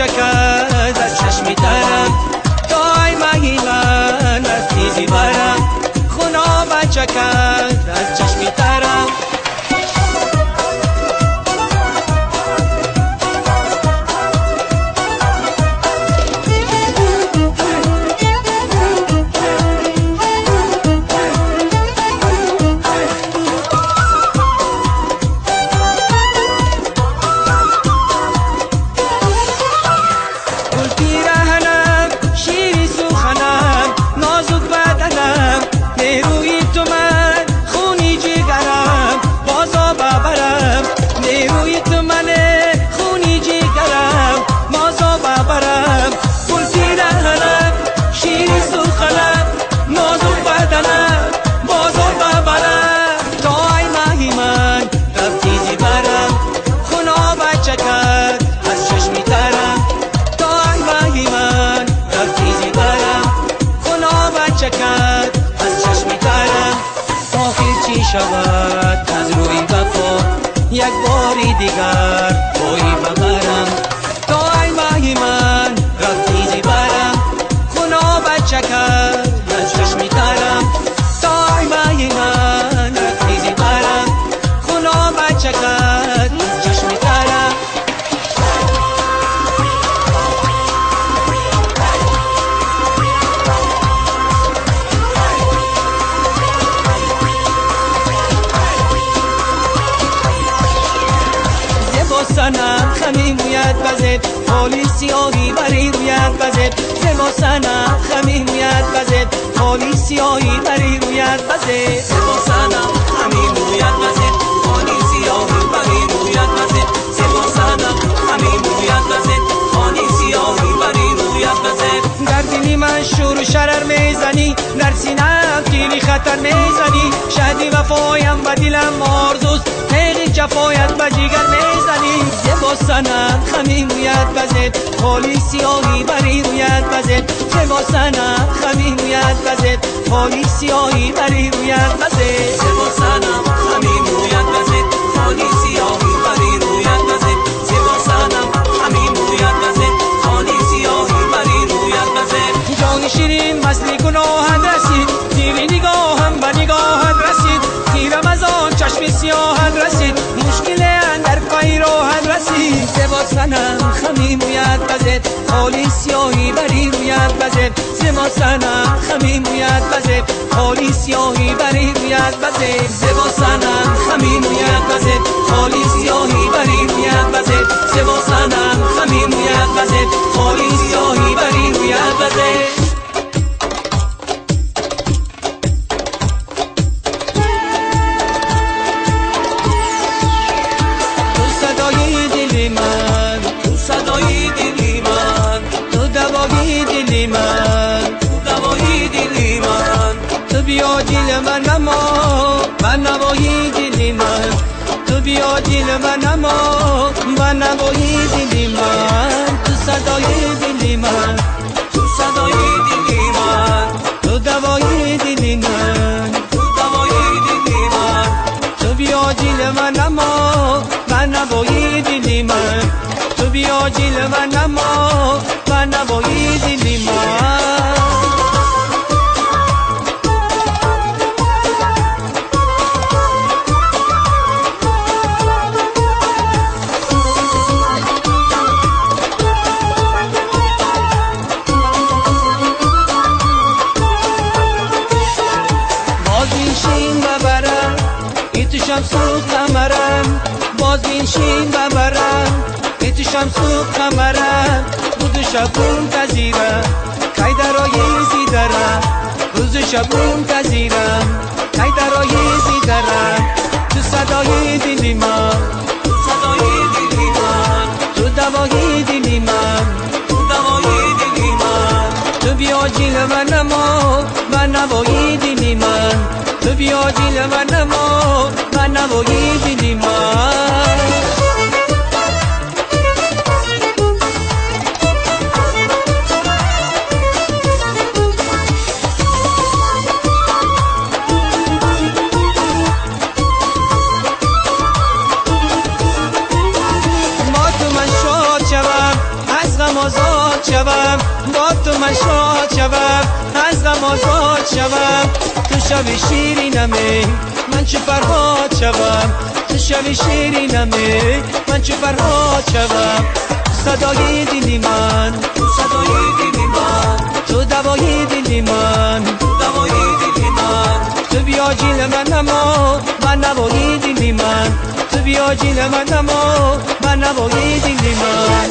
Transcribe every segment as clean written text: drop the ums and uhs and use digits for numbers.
بچکد از چشمی ترم تای مهی من رفتی زیبرم خونا بچکد از چشمی ترم. شود از روی وفا یک باری دیگر پای ببرم تا ای مهی من رفتی زیبرم خونا بچکد از چشمی ترم تا ای مهی من رفتی زیبرم خونا بچکد از چشمی ترم. سنم خمی موید بزد خالی سیاهی بری روید بزد زبا سنم خمی موید بزد خالی سیاهی بری روید بزد زبا سنم خمی موید بزد خالی سیاهی بری روید بزد زبا سنم خمی موید بزد خالی سیاهی بری روید بزد. در دلی من شور و شرر میزنی در سینم تیری خطر میزنی شهدی وفایم و دلم آرزوست تیغ جفایت به جگر میزنی زبا سنم خمی موید بزد خالی سیاهی بری روید بزد زبا سنم خمی موید بزد خالی سیاهی بری روید بزد زبا سنم خمی موید بزد خالی سیاهی بری روید بزد زبا سنم خمی موید بزد خالی سیاهی بری روید بزد. جان شیرین مثل گناهت رسید تیر نگاهم به نگاهت رسید تیرم از آن چشم سیاهت رسید مشکل اندر پای راهت رسید زبا سنم خمی موید بزد خالی سیاهی بری روید بزد زبا سنم خمی موید بزد خالی سیاهی بری روید بزد زبا سنم خمی موید بزد خالی سیاهی بری روید بزد زبا سنم خمی موید بزد خالی سیاهی بری روید بزد. تو بیا دل من نما من نوایی دل من تو بیا دل من نما من نوایی دل من تو صدای دل من تو صدای دل من تو دوای دل من تو دوای دل من تو بیا دل من نما من نوایی دل من تو بیا دل من نما من نوایی دل من. شمس و قمرم باز بینشین ببرم ایت شمس و قمرم روز شبون تزیرم کی درای زیدرم روز شبون تزیرم کی درای زیدرم تو صدای دلی من تو صدای دلی من تو دوای دلی من تو دوای دلی من تو بیا جیل من نما من نوایی دلی من تو بیا جیل من نما من نوایی دلی من. شوم، با تو من شاد شوم، از غم آزاد شوم. تو شوی شیرینمه من چه فرهاد شوم، تو شوی شیرینمه من چه فرهاد شوم. صدای دلی من، تو صدای دلی من، تو دوای دلی من، تو دوای دلی من. تو بیا جیل من نما، من نوای دلی من، تو بیا جیل من نما، من نوای دلی من.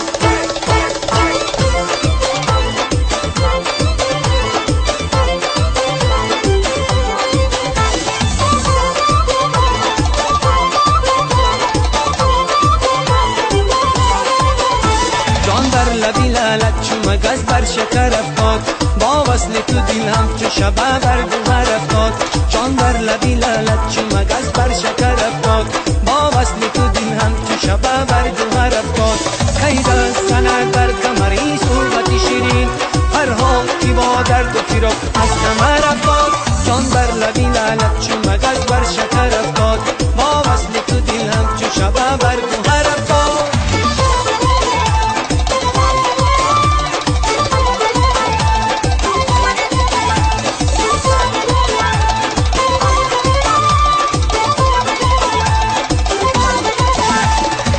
مگس بر شکر افتاد، با وصل تو دل همچو شبه بر گوهر افتاد. جان بر لبی لالت چو مگس بر شکر افتاد، با وصل تو دل همچو شبه بر گوهر افتاد. کی دست زند بر کمری صورت شیرین، فرهاد کی با درد و فراق از کمر افتاد. جان بر لبی لالت چو مگس بر شکر افتاد، با وصل تو دل همچو شبه بر گوهر افتاد.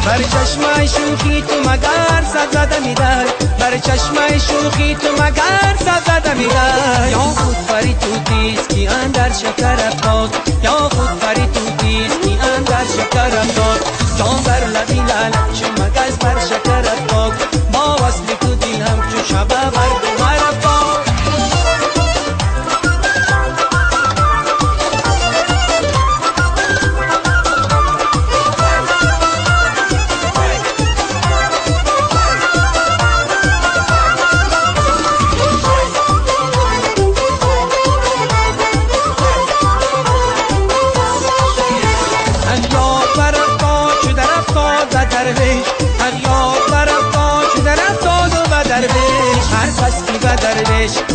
بر چشمای شوخی تو مگر سبزده میدر، بر چشمای شوخی تو مگر سبزده میدر. یا خود فری تو دیست کی اندر شکر افتاد، یا خود فری تو دیست کی اندر شکر افتاد. جان بر لبی لالت چو مگس بر شکر افتاد، با وصل تو دل همچو شبه بر گوهر افتاد.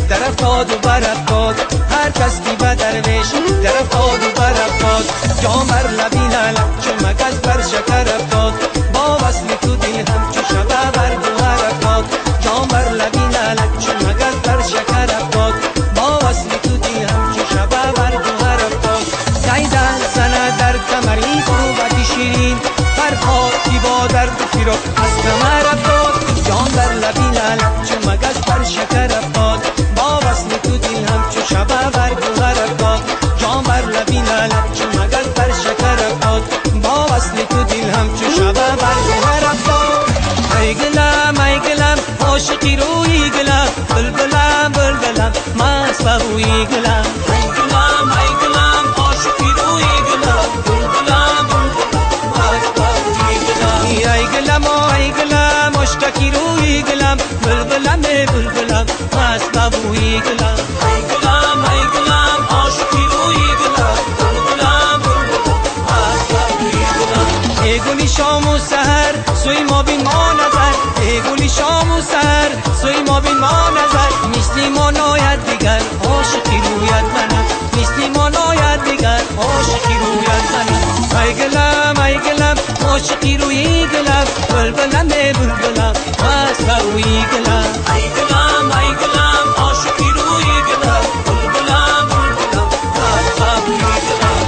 در افتاد و بر افتاد، هر کس کی به درویش در افتاد و بر افتاد. جان بر لبی لالت چو مگس بر شکر افتاد، با وصل تو دل همچو شبه بر گوهر افتاد. جان بر لبی لالت چو مگس بر شکر افتاد، با وصل تو دل همچو شبه بر گوهر افتاد. کی دست زند در کمری صورت شیرین، فرهاد کی با درد و فراق از کمر افتاد. جان بر لبی لالت چو مگس بر شکر افتاد، با وصل تو دل همچو شبه بر گوهر افتاد. جان بر لبی لالت چو مگس بر شکر افتاد، با وصل تو دل همچو شبه بر گوهر افتاد. ای گلم ای گلم عاشقی روی گلم، بلبلم بلبلم مست بوی گلم. ای گلم ای گلم عاشقی روی گلم، بلبلم بلبلم مست بوی گلم. ای گلم ای گلم عاشقی روی گلم، بلبلم بلبلم مست بوی گلم. ای گلم ای گلم عاشقی روی گلم، بلبلم بلبلم مست بوی گلم. ای گلی شام و سحر سوی ما بین ما نظر، ای گلی شام و سحر سوی ما بین ما نظر. مثل ما ناید دیگر عاشقی رویت منم، مثل ما ناید دیگر عاشقی رویت منم. ای گلم ای گلم عاشقی روی گلم، بلبلم بلبلم مست روی گلم. ای گلم ای گلم عاشقی روی گلم، بلبلم بلبلم مست روی گلم.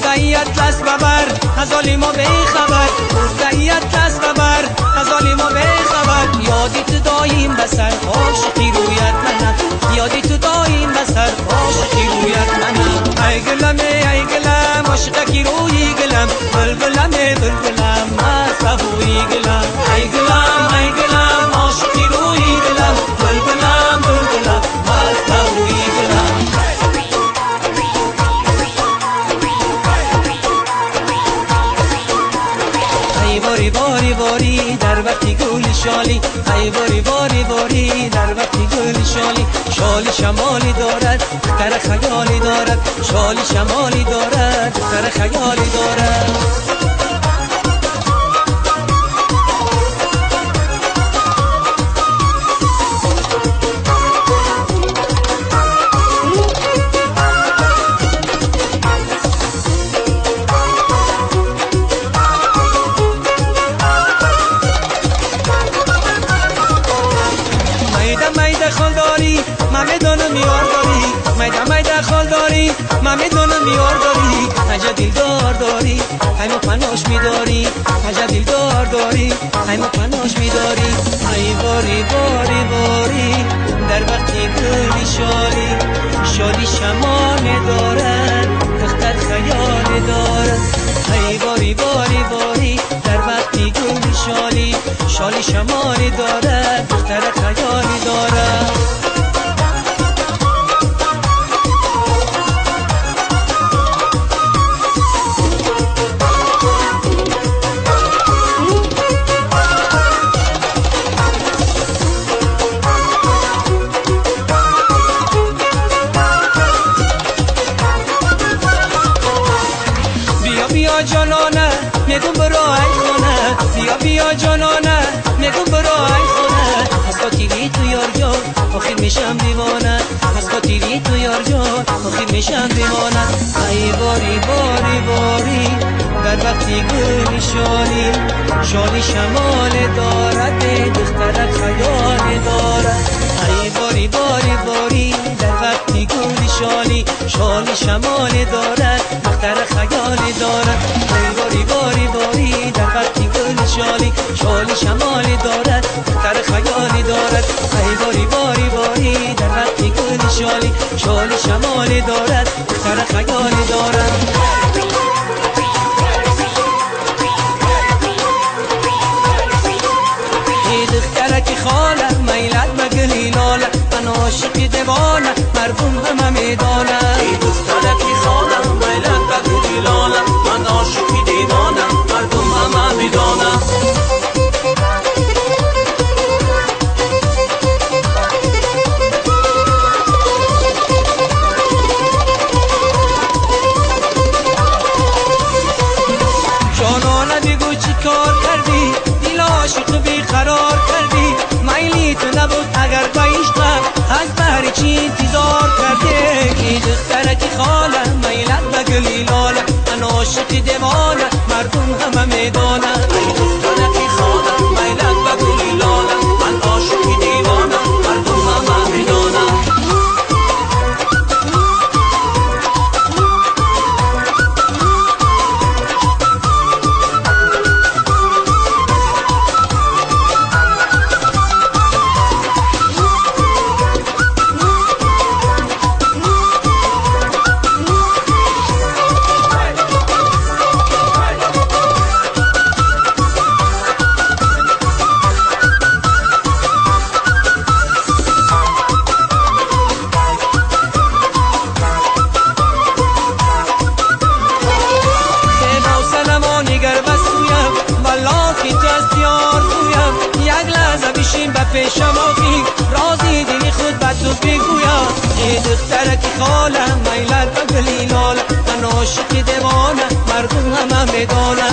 کرده اطلس ببر غزال ما بی خبر، کرده اطلس ببر غزال ما بی خبر. یادی تو دایم بسر عاشقی رویت منم، یادی تو دایم بسر عاشقی رویت منم. ای گلم ای گلم عاشقی روی گلم، بلبلم بلبلم مست روی گلم. ای گلم ای گلم عاشقی روی گلم، بلبلم بلبلم مست روی گلم. ای باری باری باری در وقتی گل شالی، ای باری باری باری در وقتی گل شالی. شالی شمالی دارد دختر خیالی دارد، شالی شمالی دارد دختر خیالی دارد. من میدونم یار داری، میده میده خال داری، من میدونم یار داری، عجب دلدار داری، هیمو پناش میداری، عجب دلدار داری، هیمو پناش میداری. ای باری باری باری در وقتی گلی شالی، شالی شمال دارد، دختر خیال دارد. ای باری باری باری در وقتی گلی شالی، شالی شمال دارد، دختر خیال دارد. بیا جانانه میگم برو ای خانه، بیا بیا جانانه میگم برو ای خانه، از خاطری تو یار جان آخر میشم دیوانه، از خاطری تو یار جان آخر میشم دیوانه. ای باری باری باری در وقتی گلی شالی، شالی شمال دارد، دخترک خیال دارد. ای باری باری باری در وقتی گلی شالی، شالی شمال دارد، دختر خیال دارد. ای باری باری باری در وقتی گلی شالی، شالی شمال دارد، دختر خیال دارد. ای باری باری باری در وقتی گلی شالی، شالی شمال دارد، دختر خیال دارد. دخترک خاله میلت مگلی لاله، من عاشق دیوانه مردم همه میدانه. ای دخترک خاله میلت مگلی لاله، من عاشق دیوانه مردم همه میدانه. جانانه بگو چی کار کردی، دل عاشق بیقرار کردی، میلی تو نبود اگر به عشقم از بهر چی انتظار کردی. ای دخترک خاله میلت به گلی لاله، من عاشق دیوانه مردم همه میدانه. ای دخترک خاله میلت به گلی لاله، من عاشق دیوانه مردم همه میدانه. پیشم آخی رازی دلی خود به تو بگویم. ای دخترک خاله میلت به گلی لاله، من عاشق دیوانه مردم همه میدانه.